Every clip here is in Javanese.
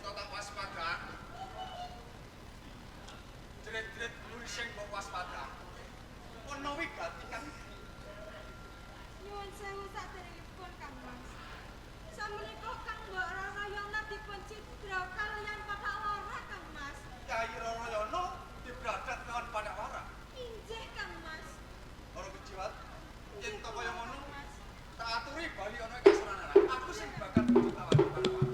Tak waspada. Jerit-jerit nulising mbok waspada. Ono wigati kang Nyuwun sewu saderengipun Kang Mas. Samenika Kang Mbok Rarayana dipun cidra kaliyan Pathak Wara Kang Mas. Kyai Rarayana dibradat lawan Pathak Wara. Injih Kang Mas. Ora kejiwat. Yen to kaya ngono, Mas. Tak aturi bali ana ing kasoran. Aku sing bakal lawan Pathak Wara.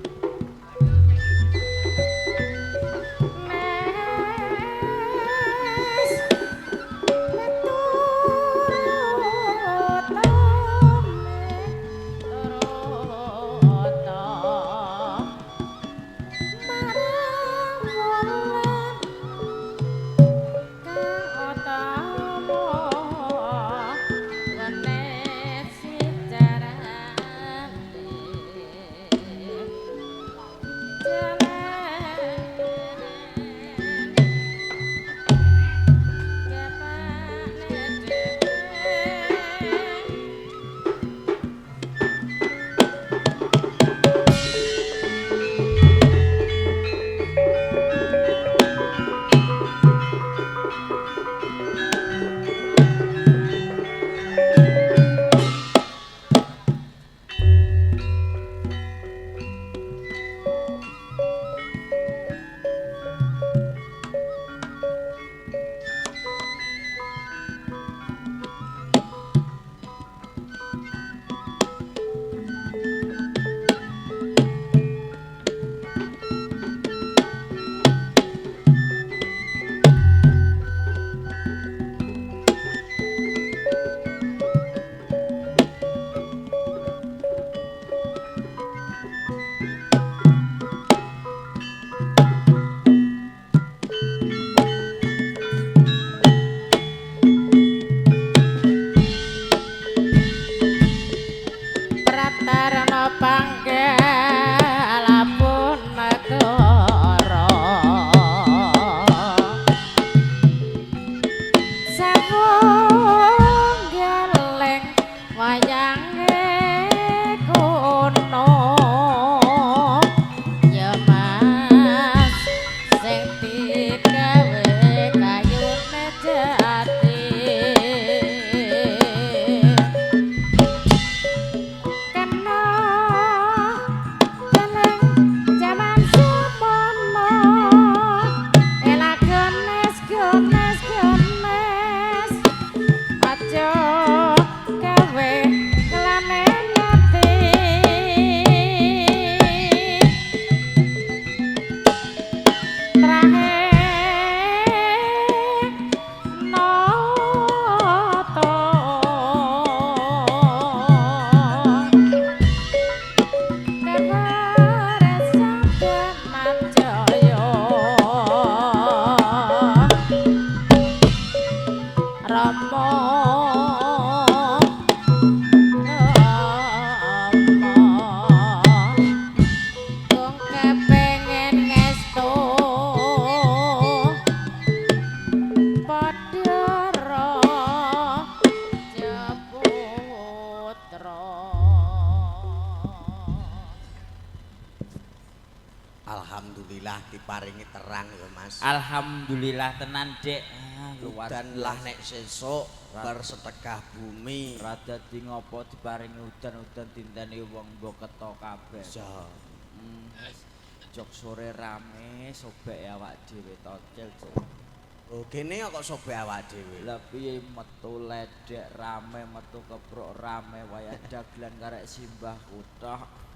Alhamdulillah diparingi terang ya Mas. Alhamdulillah tenan Dek. Luar udan lah nek sesuk bersedekah bumi. Rada di ngopo diparingi udan-udan dinteni wong mbok keto kabeh. Iya. Jok sore rame sobek awak dhewe tocel. Oh kene kok sobek awak dhewe. Lah piye metu ledek rame metu keprok rame wayah dagelan karek simbah kuthok.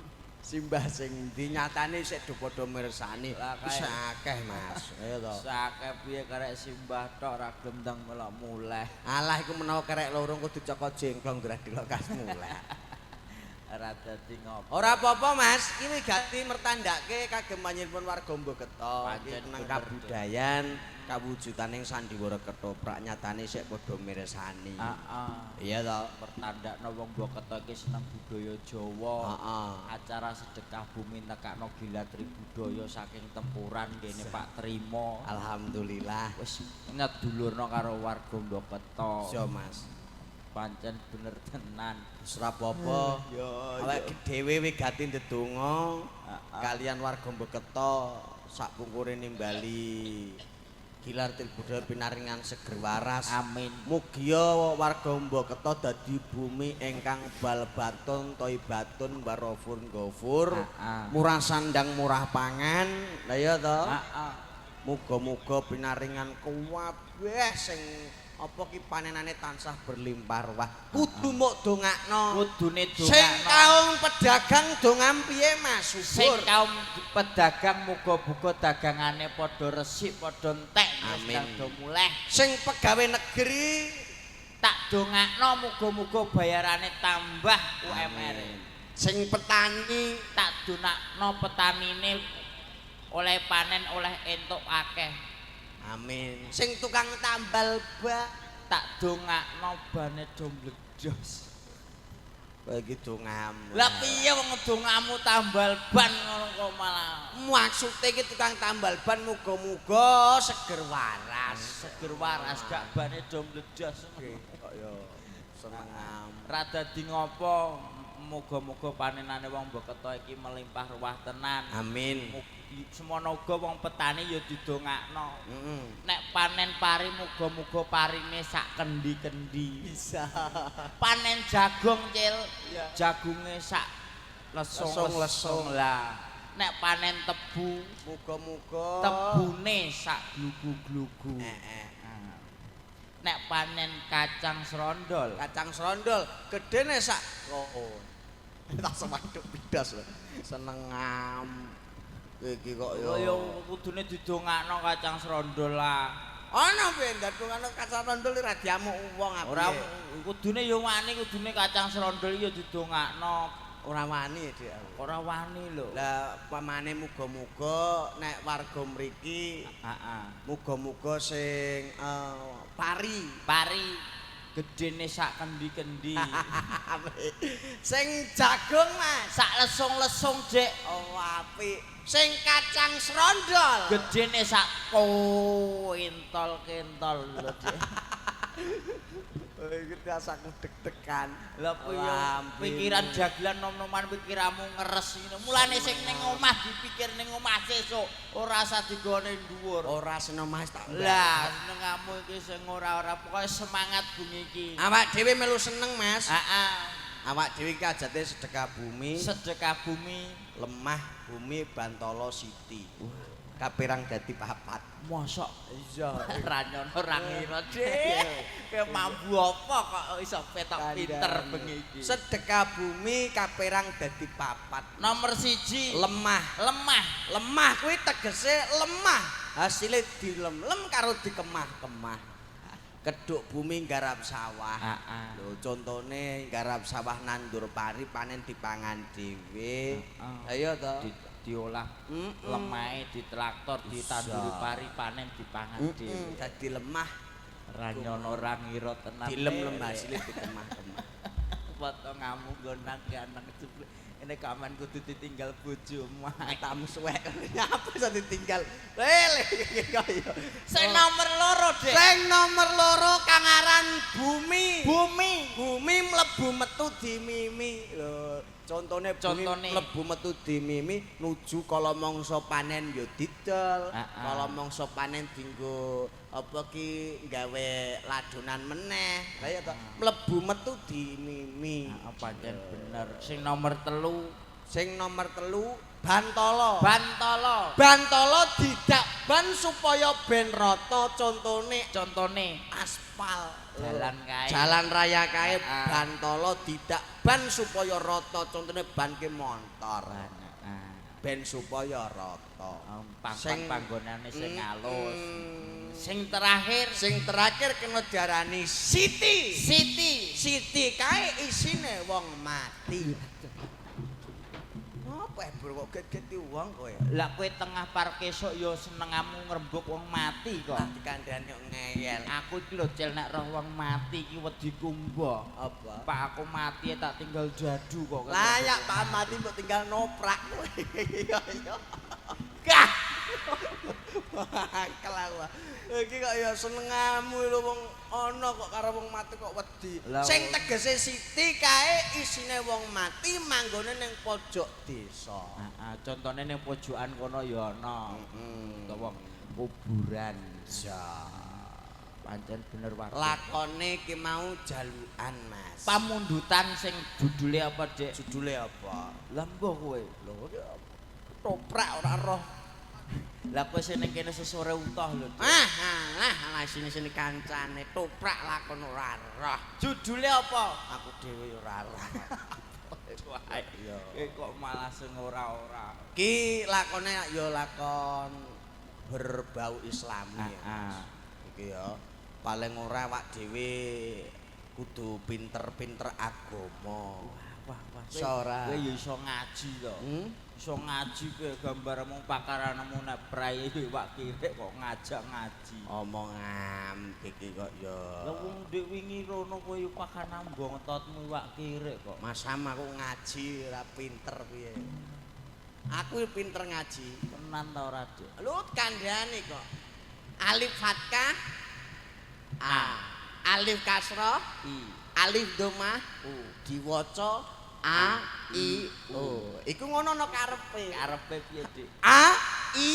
Simbah sing ndi nyatane sik do padha mirsani. Wis akeh Mas. Ayo to. Sakeh piye karek simbah tok ra gelem ndang melok muleh. Alah iku menawa kerek loro kudu cokot jengklong ndrah dilokas muleh. Ora dadi ngopo. Ora apa-apa Mas, iki wigati mertandake kagem panjenengan warga Mboketo iki nang kabudayan kawujutaning sandiwara ketoprak nyatane sik padha mirsani. Heeh. Iya to, mertandakno wong Mboketo iki seneng budaya Jawa. Heeh. Acara sedekah bumi nekakno gilatri budaya saking tempuran kene Pak Trimo. Alhamdulillah. Wis nyedulurno karo warga Mboketo. Iya Mas. Pancen bener tenan. Wis ora apa-apa. Awake dhewe wigati ndedonga kalian warga Mbeketa sak pungkure nimbali Gilar Tilbudaya pinaringan seger waras. Amin. Mugia warga Mboketa dadi bumi ingkang balbatun toibatun barofur gofur. Murah sandang murah pangan. Lah iya to? Heeh. Muga-muga pinaringan kuwabeh sing apa ki panenane tansah berlimpah ruah. Kudu mok dongakno. Kudune Sing dongakno. kaum pedagang dongam piye Mas? Sing Subur. kaum pedagang muga-muga dagangane padha resik, padha entek, Amin. do muleh. Sing pegawe negeri Tak dongakno muga-muga bayarane tambah UMR. Sing petani Tak donakno petanine oleh panen oleh entuk akeh. Amin. Sing tukang tambal bak Tak dongakno bane do mbledos. kowe iki dongam. Lah piye wong dongamu tambal ban ngono kok malah Maksude iki tukang tambal ban muga-muga seger waras. Seger waras gak bane do mbledos. Kok ya seneng. Ra dadi ngopo, muga-muga panenane wong Mboketa iki melimpah ruah tenan. Amin. Semono uga wong petani ya didongakno. Heeh. Nek panen pari muga-muga parine sak kendi-kendi. Bisa. Panen jagung, Cil. Iya. Jagunge sak Lesung-lesung. lesung-lesung lah. Nek panen tebu, Muga-muga tebune sak glugu-glugu. Heeh. Nek panen kacang serondol, Kacang serondol gedene sak oh. Tak sewaduk bidas lho. Senengam. Iki kok ya ya. kudune didongakno kacang serondol lah. Ana piye ndadungane kacang serondol ora diamuk wong aku. Ora kudune ya wani, kudune kacang serondol ya didongakno. Ora wani Dik aku. Ora wani lho. Lah pamane muga-muga nek warga mriki Heeh. muga-muga sing pari. Pari gedene sak kendi-kendi. Sing jagung Mas. Sak lesung-lesung, Dik. Oh apik. Sing kacang serondol. Gedene sak kointol-kentol lho, Dik. Oh, iki rasaku deg-degan. Lah piye pikiran jagelan nom-noman pikiranmu ngeres ngene. Mulane sing ning omah dipikir ning omah sesuk ora usah digone dhuwur. Ora seneng Mas tak. Lah senengamu iki sing ora-ora pokoke semangat bengi iki. Awak dhewe melu seneng Mas. Heeh. Awak dhewe iki ajate sedekah bumi, Sedekah bumi, lemah bumi Bantala City. Kapirang dadi papat. Mosok Iya. ra nyono ra ngira, Dik. Kowe mambu apa kok iso petok pinter bengi iki. Sedekah bumi kaperang dadi papat. Nomor 1, Lemah. lemah. Lemah kuwi tegese lemah. Hasile dilem-lem karo dikemah-kemah. Keduk bumi nggarap sawah. Heeh. Lho contone nggarap sawah nandur pari panen dipangan dhewe. Heeh. Ayo to. Diolah lemahe di traktor ditanduri pari panen dipangan dhewe. Dadi lemah Ra nyono ra ngira tenan. dilem-lem hasile dikemah-kemah. Potongamu nggonang ganteng jebule. Ini kaman kudu ditinggal bojomu. Matamu suwek nyapa iso ditinggal. Lele iki kaya. Sing nomor 2, Dik. Sing nomor 2 kang aran bumi. Bumi. Bumi mlebu metu dimimi. Lho, contone bumi mlebu metu dimimi nuju kala mangsa panen ya didol, kala mangsa panen dienggo apa ki gawe ladonan meneh. Lah ya to, mlebu metu dimimi. Heeh, pancen bener. Sing nomor 3, Sing nomor 3 Bantala. Bantala. Bantala didak ban supaya ben rata, contone Contone aspal. Jalan kae. Jalan raya kae Bantala didak ban supaya rata, contone ban ke montor. Ben supaya rata. Panggon panggonane sing alus. Sing terakhir, Sing terakhir kena diarani Siti. Siti. Siti kae isine wong mati. Apa bro kok get-geti wong kowe? Lah kowe tengah park esuk ya senengamu ngrembug wong mati kok. Dikandhani kok ngeyel. Aku iki lho Cil nek roh wong mati iki wedi kumba. Apa? Pak aku mati tak tinggal jadu kok. Layak Pak mati mbok tinggal noprak kowe. Iya iya. Gah. Angkel aku. Iki kok ya senengamu lho, wong ana kok karo wong mati kok wedi. Sing tegese siti kae isine wong mati manggone ning pojok desa. Heeh, contone ning pojokan kono ya ana. Heeh. Utawa kuburan. Ja. Pancen bener wae. Lakone ki mau jalukan, Mas. Pamundutan sing judule apa, Dik? Judule apa? Lah mbah kowe. Lho iki ketoprak ora roh. Lah kowe sing ning kene sesore utuh lho, Dik. Ah, alah, alah sini-sini kancane toprak lakon ora roh. Judule apa? Aku dhewe ya ora roh. Iya. Kok malah sing ora-ora. Ki lakone ya lakon berbau Islami ya. Heeh. Iki ya paling ora awak dhewe kudu pinter-pinter agama. Wah, wah. Iso ora? Kowe ya iso ngaji to. Hmm? Iso ngaji kowe gambarmu pakaranmu nek prae iwak kirik kok ngajak ngaji. Omong iki kok ya. Lah wong ndek wingi rono kowe yo pakan bonggotmu iwak kirik kok. Mas Sam aku ngaji ora pinter piye. Aku pinter ngaji. Tenan ta ora, Dik? Lho kandhane kok. Alif fathah A, alif kasrah I, alif dhammah U. Diwaca A I O. Iku ngono ana karepe. Karepe piye, Dik? A I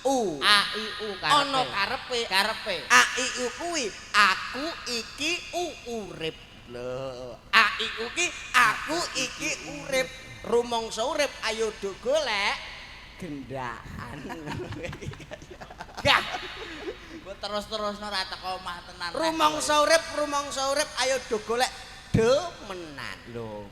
U. A I U karepe. Ana karepe. Karepe. A I U kuwi aku iki u urip. Lho, A I U ki aku iki urip. Rumangsa urip ayo do golek gendaan. Gah. Mbok terus-terusno ra teko omah tenan. Rumangsa urip ayo do golek demenan. Lho,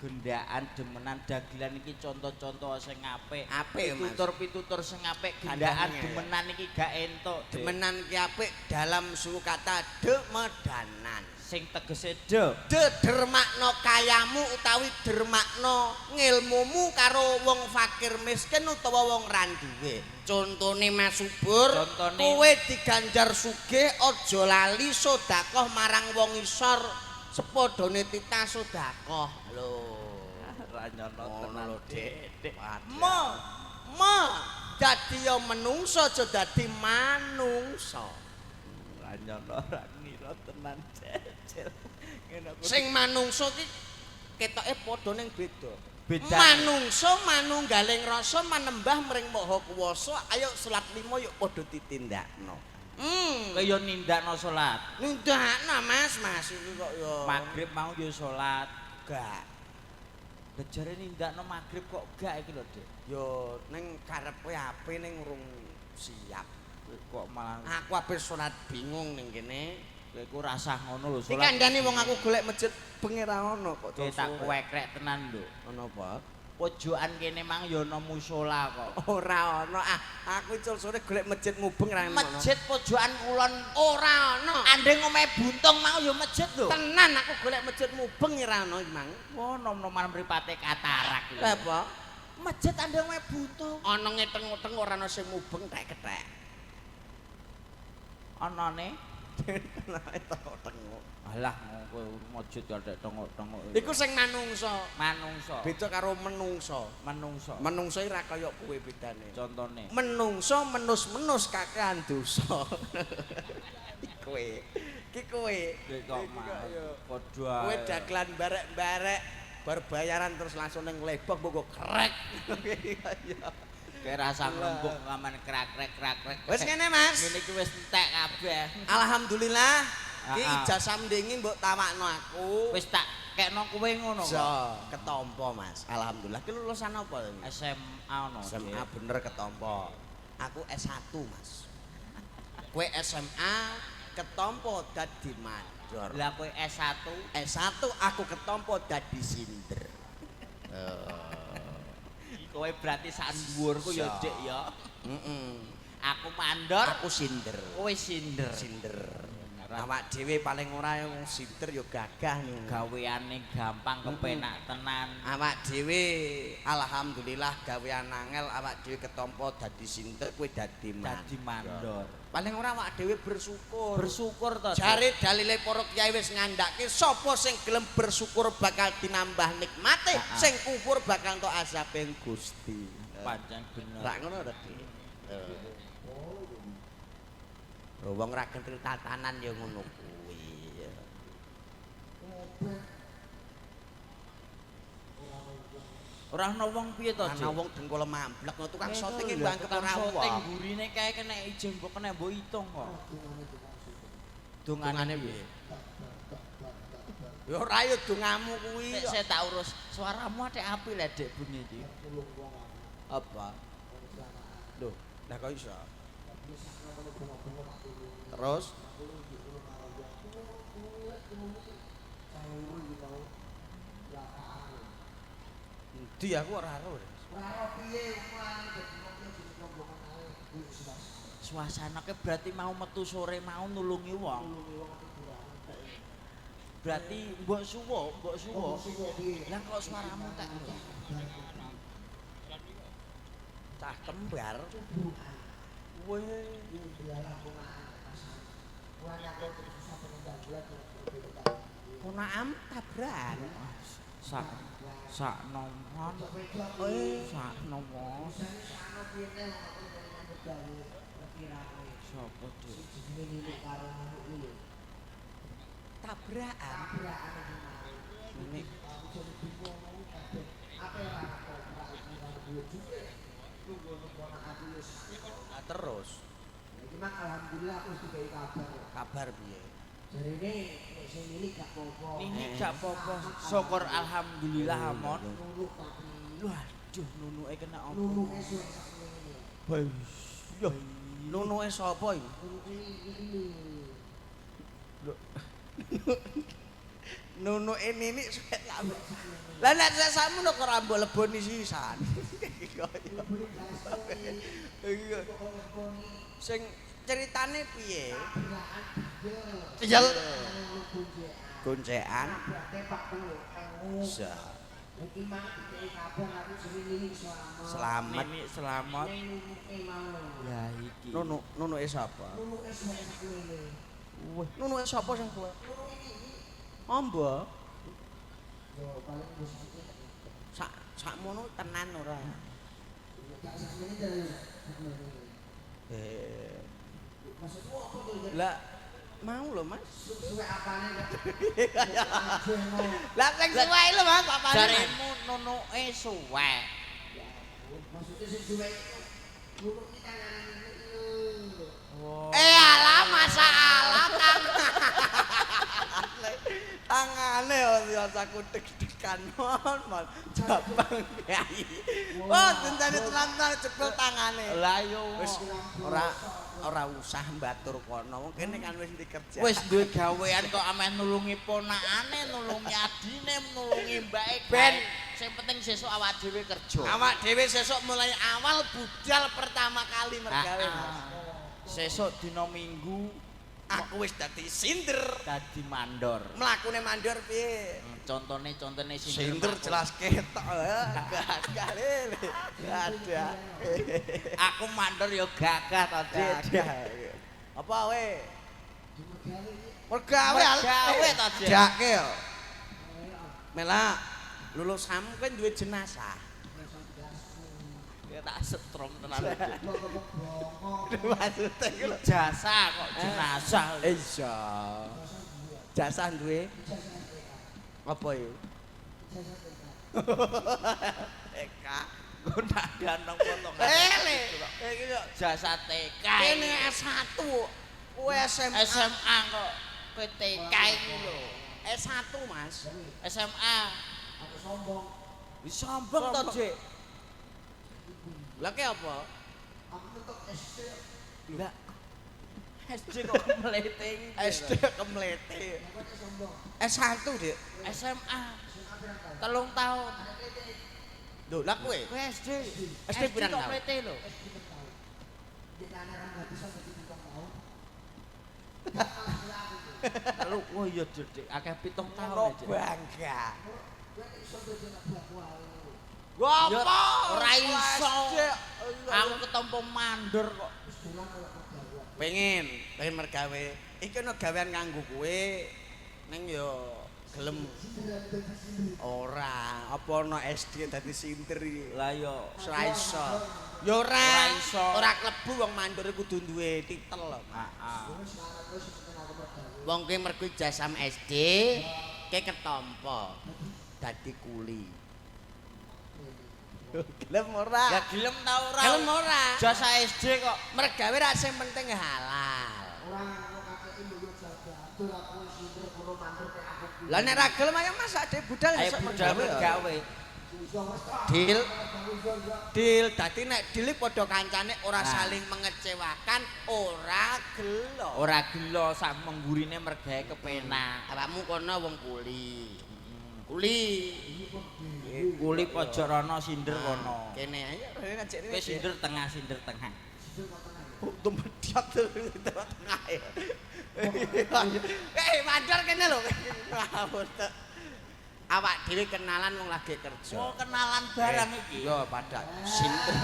gendaan demenan dagelan iki contoh-contoh sing apik. Apik, Mas. Pitutur-pitutur sing apik, gendaan Kandhane. demenan iki gak entuk. Dik. Demenan ki apik dalam suku kata demedanan. Sing tegese de. De dermakna kayamu utawi dermakna ngilmumu karo wong fakir miskin utawa wong ra duwe. Contone Mas Subur, kowe diganjar sugih aja lali sedekah marang wong isor sepadane titah sedekah. Lho, Ra nyono ngono lho, Dik. Dik. Me, me dadi ya menungso aja dadi manungsa. Ra nyono ra ngira tenan cecil. Ngene aku. Sing manungsa ki ketoke padha ning beda. Beda. Manungsa manunggaling rasa manembah mring Maha Kuwasa, ayo salat lima yuk padha ditindakno. Kowe yo nindakno salat. Nindakno Mas, Mas iki kok yo Magrib mau yo salat. gak. Bejare nindakno magrib kok gak iki lho, Dik. Yo ning karepe ape ning urung siap. Kok malah Aku ape salat bingung ning kene. kowe iku rasah ngono lho Iki salat. kandhane wong aku golek masjid bengi ra ono kok. Kowe tak kuwekrek tenan lho. Ono apa? Pojokan kene mang yo ana musala kok. Ora ono. Ah, aku icul sore golek masjid mubeng ra ono. Masjid pojokan kulon ora ono. Andeng omahe buntung mau yo masjid lho. Tenan aku golek masjid mubeng ora ono iki mang. Wah, nom-noman mripate katarak lho. Lah apa? Masjid andeng omahe buntung. Ana ngeteng-eteng ora ono sing mubeng tek-ketek. Anane Tengok-tengok. alah kowe masjid kok tengok-tengok. Iku sing manungsa. manungsa. Beda karo menungsa. Manungsa. Menungsa iki ra kaya kowe bedane. Contone. Menungsa menus-menus kakean dosa. Kowe. Iki kowe. Kowe kok padha. Kowe dagelan barek-barek bar bayaran terus langsung ning lebok mbok krek. Iya. Kowe rasa ngrembug ngaman krak-krek-krak-krek. Wis ngene Mas. Ngene iki wis entek kabeh. Alhamdulillah iki ijazah mendingi mbok tawakno aku. Wis tak kekno kowe ngono kok. Iso ketompo Mas. Alhamdulillah. Ki lulusan apa ini? SMA ono. SMA bener ketompo. Aku S1 Mas. Kowe SMA ketompo dadi mandor. Lah kowe S1, S1 aku ketompo dadi sinder. Kowe berarti sak dhuwurku ya Dik ya. Heeh. Aku mandor, Aku sinder. kowe sinder. Sinder. Awak dhewe paling ora wong sinder ya gagah nih. Gaweane gampang kepenak tenan. Awak dhewe alhamdulillah gawean angel, awak dhewe ketompo dadi sinder, kowe dadi Dadi mandor. Paling ora awak dhewe bersyukur. Bersyukur to. Dik. Jare dalile para kiai wis ngandhake sapa sing gelem bersyukur bakal dinambah nikmate, sing kufur bakal entuk azabe Gusti. Pancen bener. Rak ngono ta, Dik? Lho wong ra kentil tatanan ya ngono kuwi. Ora ana wong piye to, Ana wong dengkul mamblek no tukang syuting iki bangke ora syuting wong. Burine kae kena ijen mbok kena mbok hitung kok. Dungane piye? Ya ora ya dongamu kuwi. Sik saya tak urus. Suaramu atik apik lho Dek bengi iki. Apa? Lho, lah kok iso? Terus endi aku ora ero. Suasanake berarti mau metu sore mau nulungi wong. Berarti mbok suwo, mbok suwo. Lah kok suaramu tak Cah kembar. Weh, ponakam tabrakan. Sak sak nomon. Sak nomon. Sopo, Dik? Tabrakan. Ini Lah terus Alhamdulillah aku wis dikai kabar. Kabar piye? Jarine nek sing milik gak apa-apa. Nini gak apa-apa. Syukur alhamdulillah amon. Nunuk tapi Waduh, nunuke kena apa? nunuke suwek sakmene. Yo, nunuke sapa iki? Nunuke iki lho. Nunuke nini suwek sakmene. Lah nek suwek sakmono kok ora mbok leboni sisan. Iya. Sing ceritane piye? Iya. Goncekan. Iki mang dikai kabar aku jenenge Nini Slamet. Selamat. Nini selamat. Ning nunuke mau. Lah iki. Nunuk, nunuke sapa? Nunuke suwek sakmene. Wah, nunuke sapa sing kuwi? Amba. Yo paling wis iki. Sak sakmono tenan ora? Gak sakmene terus sakmene. Eh. Maksudmu apa to? Lah mau lho, Mas. Suwek apane kok? Lah sing suwek lho, Mas, apane? Jaremu nunuke suwek. Maksudnya sing suwek nunuk iki tangane nunuk lho. Eh alah masalah tangane tangane aku deg-degan mon mon jabang kiai. Wah, dentane tenan-tenan jebul tangane. Lah yo Wis ora usah mbatur kono. Wong kene kan wis dikerja. Wis duwe gawean kok ameh nulungi ponakane, nulungi adine, nulungi mbake. Ben. Sing penting sesuk awak dhewe kerja. Awak dhewe sesuk mulai awal budal pertama kali mergawe, Mas. Sesuk dina Minggu Aku wis dadi sinder. dadi mandor. Mlakune mandor piye? Contone sinder. Sinder jelas ketok. Gagah lele. Ada. Aku mandor ya gagah to, Dik. Gagah. Apa we? Mergawe. Mergawe to, Dik. Jake yo. Melak lulusanmu kan duwe jenazah. Ya tak setrum tenan. Maksudnya iku lho. Jasa kok jenazah. Iya. Jasa duwe apa yo? TK. Kok tak ganteng potongan. Lele. Iki yo Jasa TK. kene S1. Kowe SMA. SMA kok kowe TK iku lho. S1, Mas. SMA. Aku sombong. Wis sombong to, Dik. Lah ke apa? Aku mentok SD. Lah SD kok mlete iki. SD kemlete. Aku sombong. S1, Dik. SMA. 3 tahun. Lho, lah kowe. Kowe SD. SD pirang kok tahun? mlete lho. SD tahun. Di tanah orang nggak bisa jadi 7 tahun. Lu oh iya Dik, akeh 7 tahun Ono Dik. bangga. Ya, Apa? ora iso. SD. Aku ketompo mandor kok. Pengen, pengen mergawe. Iki ana gawean kanggo kowe. Ning yo Gelem. Ora, apa ana SD dadi sinder iki? Lah ya Ora iso. Ya ora. Ora iso. Ora klebu wong mandor kudu duwe titel lho. Heeh. Wong kuwi mergo ijazah SD ke ketampa dadi kuli. Gelem ora? Ya gelem ta ora? Gelem ora? Jasa SD kok. Mergawe ra sing penting halal. Ora kok kakeke mbok jadul aku sinder kono mandor nek aku kuwi. Lah nek ra gelem ayo Mas ade budal Ayo esuk budal mergawe. mergawe. Deal. Deal. Dadi nek deal padha kancane ora Nah. saling mengecewakan, ora gelo. Ora gelo sak menggurine mergawe kepenak. Awakmu kono wong kuli. Kuli. Kuli pojok rono sinder kono. Kene ayo rene ngajak Kowe sinder tengah sinder tengah. Tumedhot tengah ya. Eh, mandor kene lho. Ngawur tek. Awak dhewe kenalan wong lagi kerja. Mau kenalan barang iki. Yo pada sinten.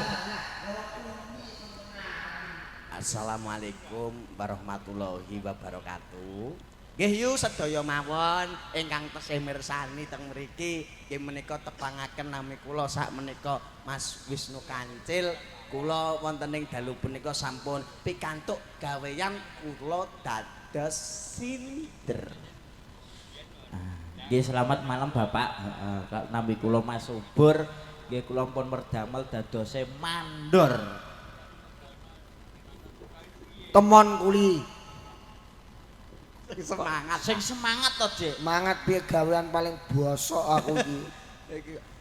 Assalamualaikum warahmatullahi wabarakatuh. Nggih yu sedaya mawon ingkang tesih mirsani teng mriki nggih menika tepangaken nami kula sak menika Mas Wisnu Kancil. Kula wonten ing dalu punika sampun pikantuk gaweyan kula dados sinder. Nggih selamat malam Bapak. Heeh, nampi kula Mas Subur, nggih kula pun merdamel dadose mandor. Temon kuli. Sing semangat. Sing semangat to, Dik. Semangat piye gawean paling bosok aku iki.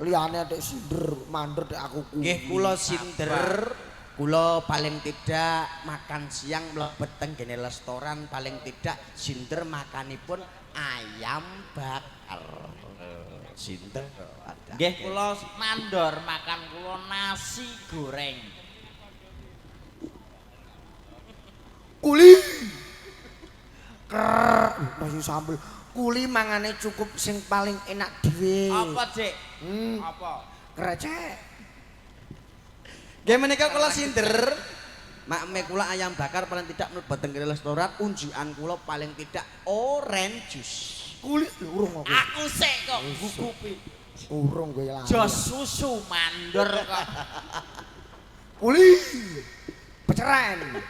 Liyane tek sinder mandor tek aku kuwi. Nggih kula sinder, kula paling tidak makan siang mlebet teng gene restoran paling tidak sinder makanipun ayam bakar. Sinder ada. Nggih kula mandor makan kula nasi goreng. Kuli. Ker, nasi sambel. Kuli mangane cukup sing paling enak dhewe. Apa, Dik? Apa? Krecek. Nggih menika kula sinder. Makme kula ayam bakar paling tidak mlebet teng restoran unjukan kula paling tidak orange juice. Kuli urung aku. Aku sik kok gugupi. Urung kowe lali. Jos susu mandor kok. Kuli. Peceren.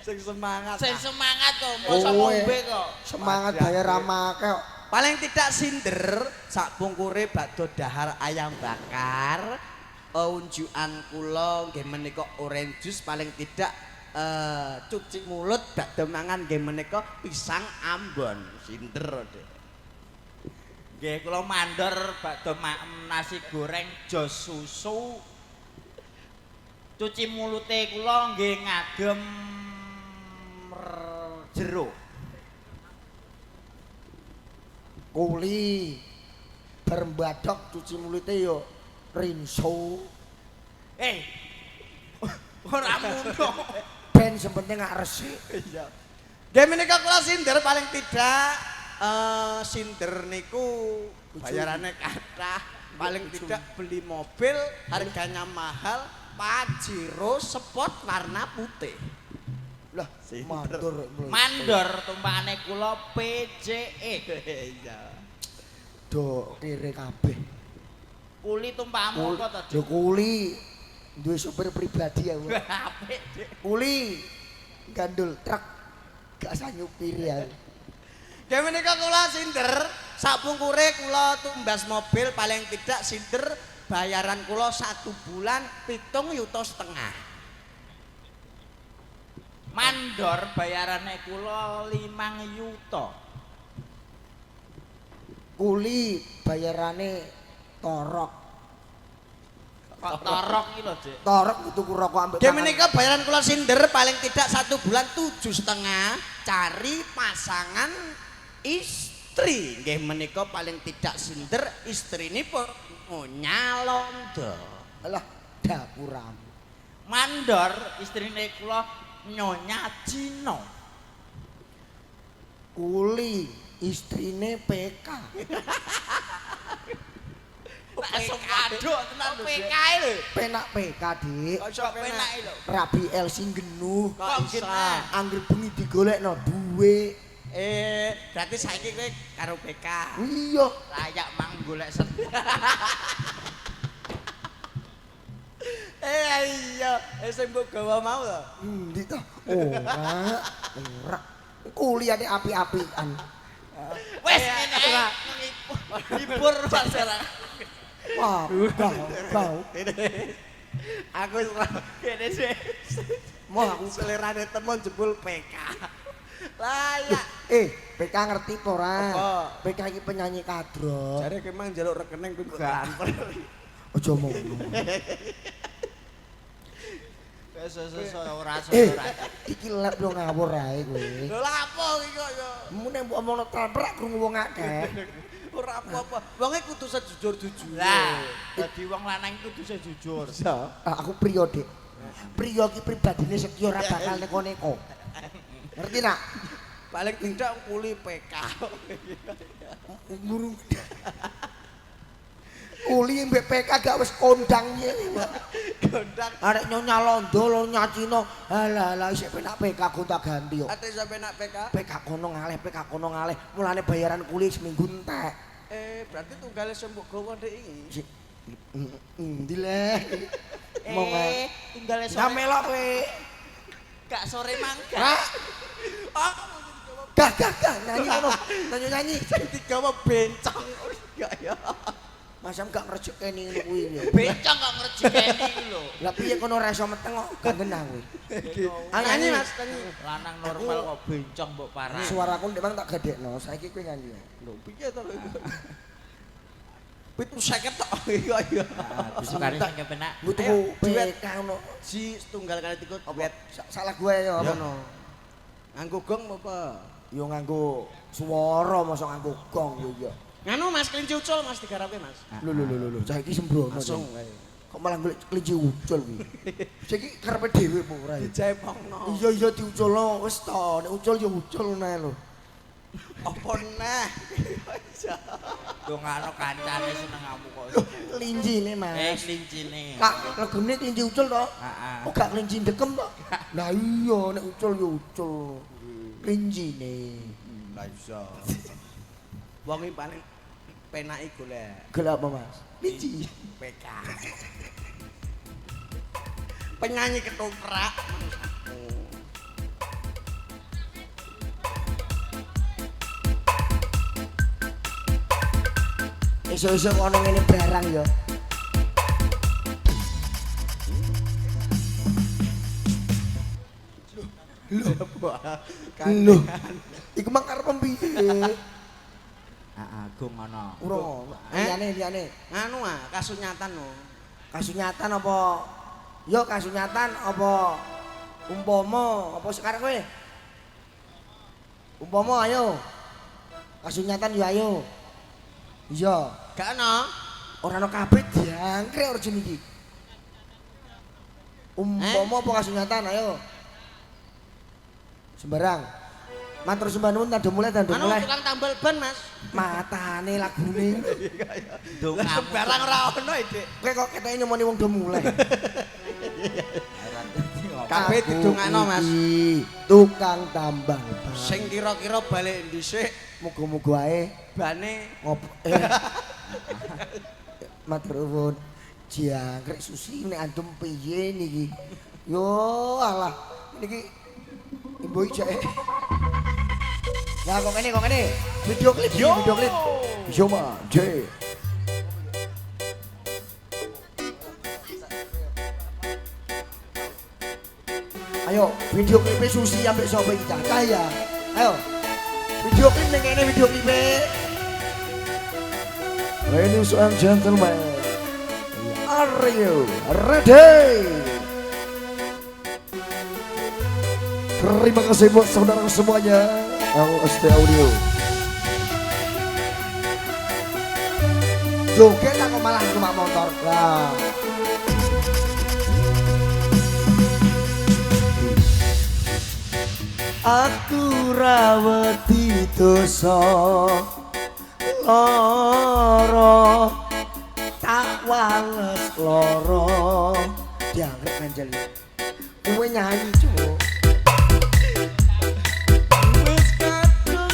Sing semangat. Sing semangat kok, mosok ngombe kok. Semangat bayar ramake kok. Paling tidak sinder sak pungkure bakdo dahar ayam bakar unjukan kula nggih menika orange juice paling tidak cuci mulut bakdo mangan nggih menika pisang Ambon sinder Dek. Nggih kula mandor bakdo maem nasi goreng jos susu. Cuci mulute kula nggih ngagem jeruk. Kuli bar mbadok cuci mulute yo rinso. Ora mundo. Ben sing penting gak resik. Iya. Nggih menika kula sinder paling tidak sinder niku bayarane kathah, paling tidak beli mobil harganya mahal Pajero Sport warna putih. Lah mandor. Mandor tumpakane kula PCE. Iya. Do kere kabeh. Kuli tumpakmu apa to, Yo kuli duwe sopir pribadi aku. Apik, Dik. Kuli gandul truk gak usah nyupiri aku. Nggih menika kula sinder sapungkure kula tumbas mobil paling tidak sinder bayaran kula 1 bulan 7,5 juta. Mandor bayarane kula 5 yuta. Kuli bayarane torok. Kok torok iki lho, Dik. Torok tuku rokok ambek. Nggih menika bayaran kula sinder paling tidak 1 bulan 7,5 cari pasangan istri. Nggih menika paling tidak sinder istrinipun nyalondo. Alah dapuramu. Mandor istrine kula Nyonya Cina. Kuli istrine PK. Langsung aduk tenan lho. PK lho. Penak PK, Dik. Kok Penak lho. Rabi LC genuh. Kok genah? Angger bengi digolekno duwe. Berarti saiki kowe karo PK. Iya. Layak mang golek set. Iya, sing mbok gawa mau to. Endi to? Ora, ora. Kuliahne api-apian. Wes ngene ae. Libur Pak Sarah. Wah, bau. Aku wis Kene sih. Mau aku selerane temon jebul PK. Layak. PK ngerti apa ora? Apa? PK iki penyanyi kadro. Jare kowe mang njaluk rekening kuwi transfer. Aja ngono. Wes wes ora ora. Iki lep yo ngawur ae kowe. Lho lha apa iki kok ya? Mune mbok omongno transfer krungu wong akeh. Ora apa-apa. Wonge kudu sejujur-jujure. Lah, dadi wong lanang kudu sejujur. Bisa. Ah, aku priya, Dik. Priya ki pribadine setya ora bakal neko-neko. Ngerti nak? Paling tidak kuli PK. Ngurung. Kuli mbek PK gak wis kondang piye. Gondang. Arek nyonya londo, nyonya Cina. Halah halah isih penak PK gonta-ganti kok. Ate sampe nak PK. PK kono ngalih, PK kono ngalih. Mulane bayaran kuli seminggu entek. Berarti tunggale sing mbok gawa ndek iki. Endi le? Mong Tunggale Ndak sore. melok kowe. Gak sore mangga. Hah? Oh, Gah gah gah nyanyi ngono. Nyanyi nyanyi. sing digawa bencong. Gak ya. Masam gak ngrejekeni ngono kuwi ya. Bencong kok ngrejekeni iki lho. Lah piye kono ora iso meteng kok gak genah kowe. Nyanyi Mas, nyanyi. Lanang normal kok bencong mbok parah. Suaraku ndek mang tak gedhekno, saiki kowe nyanyi. Lho piye to lho iku? 750 tok. Iya iya. Disukani sing kepenak. Mbok tuku Duet. PK ngono. Si setunggal kali tiga duet. Salah gue ya apa? Ya no. Nganggo gong apa? Yo nganggo swara mosok nganggo gong yo ya. Nganu Mas kelinci ucul Mas digarapke Mas. Lho lho lho lho, saiki sembrono. Langsung Cek. kae. Kok malah golek kelinci ucul kuwi. Saiki karepe dhewe apa ora ya? Dijepongno. Iya iya diuculno wis to, nek ucul ya ucul ngono ae lho. Apa neh? Dongakno kancane seneng kamu kok. Kelincine Mas. Kelincine. Kak, legene kelinci ucul to? Heeh. Oh gak kelinci ndekem to? Lah iya nek ucul ya ucul. Kelincine. Lah iso. Wong iki paling penake golek Golek apa Mas? Kelinci. PK. Penyanyi ketoprak. Esuk-esuk ono ngene barang ya. Lho. Iku mang karep piye? Heeh, gong ngono. Urung. Eh? Liyane liyane. Nganu ah, kasunyatan no. Kasunyatan apa? Yo kasunyatan apa umpama apa sekarang kowe? Umpama ayo. Kasunyatan yo ayo. Iya. Gak ono. Ora ono kabeh diangkrek orjun iki. Umpama apa kasunyatan ayo. Sembarang. Matur sembah nuwun tandha mulai tandha Anu mulai. tukang tambal ban, Mas. Matane lagune. Dongamu Sembarang ora ono, Dik. Kowe kok ketoke nyemoni wong do mulai. Kabeh didongakno, Mas. Iki Tukang tambal ban. Sing kira-kira balik dhisik Muga-muga ae bane ngop. Matur nuwun. Jangkrik susi nek antum piye niki? Yo alah niki imbo ijek. Nah kok ngene kok ngene. Video klip iki, video klip. Yo ma, J. Ayo, video klipnya Susi ambek sapa iki cah? Cah ya. Ayo. Video klip ning kene video klipe. Ladies and gentlemen, are you ready? Terima kasih buat saudara semuanya. LST Audio. Joget aku malah numpak motor. Lah. Aku rawati dosa loro tak wales loro diangrek kanjel kowe nyanyi cuk wis kadung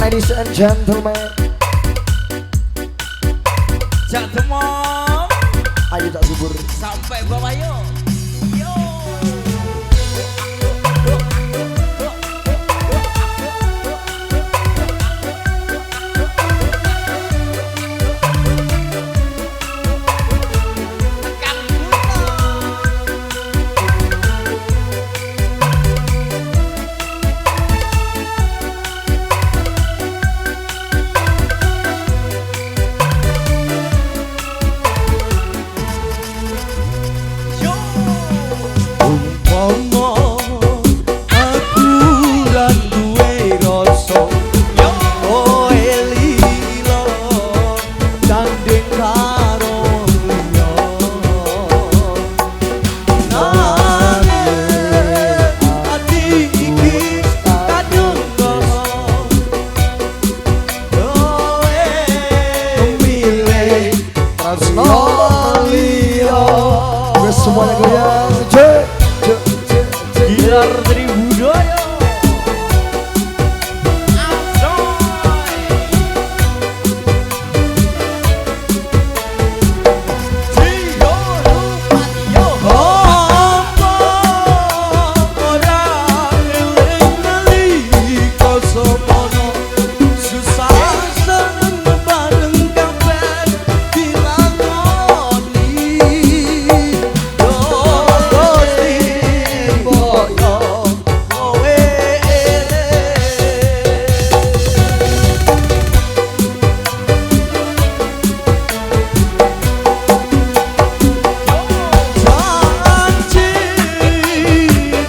Ladies and gentlemen. Jak demong. Ayo tak subur sampai bawah yo. Yo. Kang Buto. Yo. Umpama aku ra duwe rasa Yo. kowe lila gandeng karo liya nanging ati iki kadung rasa kowe milih tresno liya. Wes semuanya goyang. Cek cek cek cek. Gilar Tribudaya. Asoy. Apa ora eling nalika semono susah seneng bareng kabeh dilakoni. Yo Gusti boyo kowe eling. Janji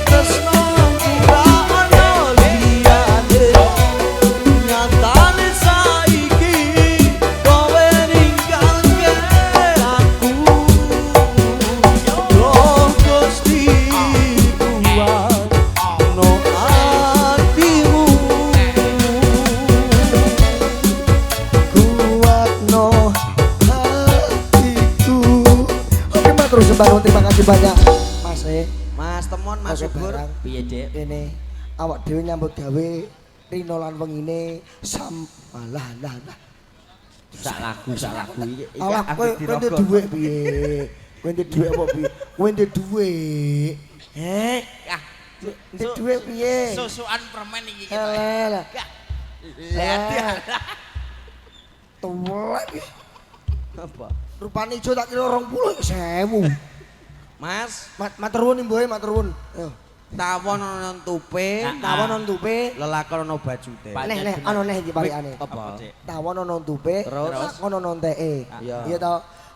tresno ora ana liyane, nyatane saiki kowe ninggalke aku. Yo Gusti kuwatno atimu. Kuatno hatiku. Oke, Mas, terus sembah terima kasih banyak Mas Mas Temon, Mas Oke, Subur. barang. Piye, Dek? Kene awak dhewe nyambut gawe rino lan wengine sam alah lah lah. Sak lagu, sak lagu iki. Iki Alah aku kowe kowe ndek dirogo. dhuwit piye? Kowe ndek dhuwit apa piye? Kowe ndek dhuwit. Heh, Ah, ndek dhuwit piye? Susuan permen iki kita. Alah lah. Lah, Tuwek piye? Apa? Rupane ijo tak kira 20.000. Mas, Matur nuwun mboke, matur nuwun. Yo. tawon ana tupe, Tawon ana tupe. Lelakon ana bajute. Pak. Neh neh ana neh iki palikane. Apa? Dek? Tawon ana tupe, Terus? lakon ana enteke. Iya. Iya to.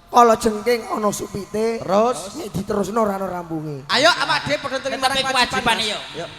Kala jengking ana supite. Terus? Nek diterusno ora ana rampunge. Ayo awak dhewe padha terima Tetapi kewajiban. kewajiban Mas. yo. Yuk.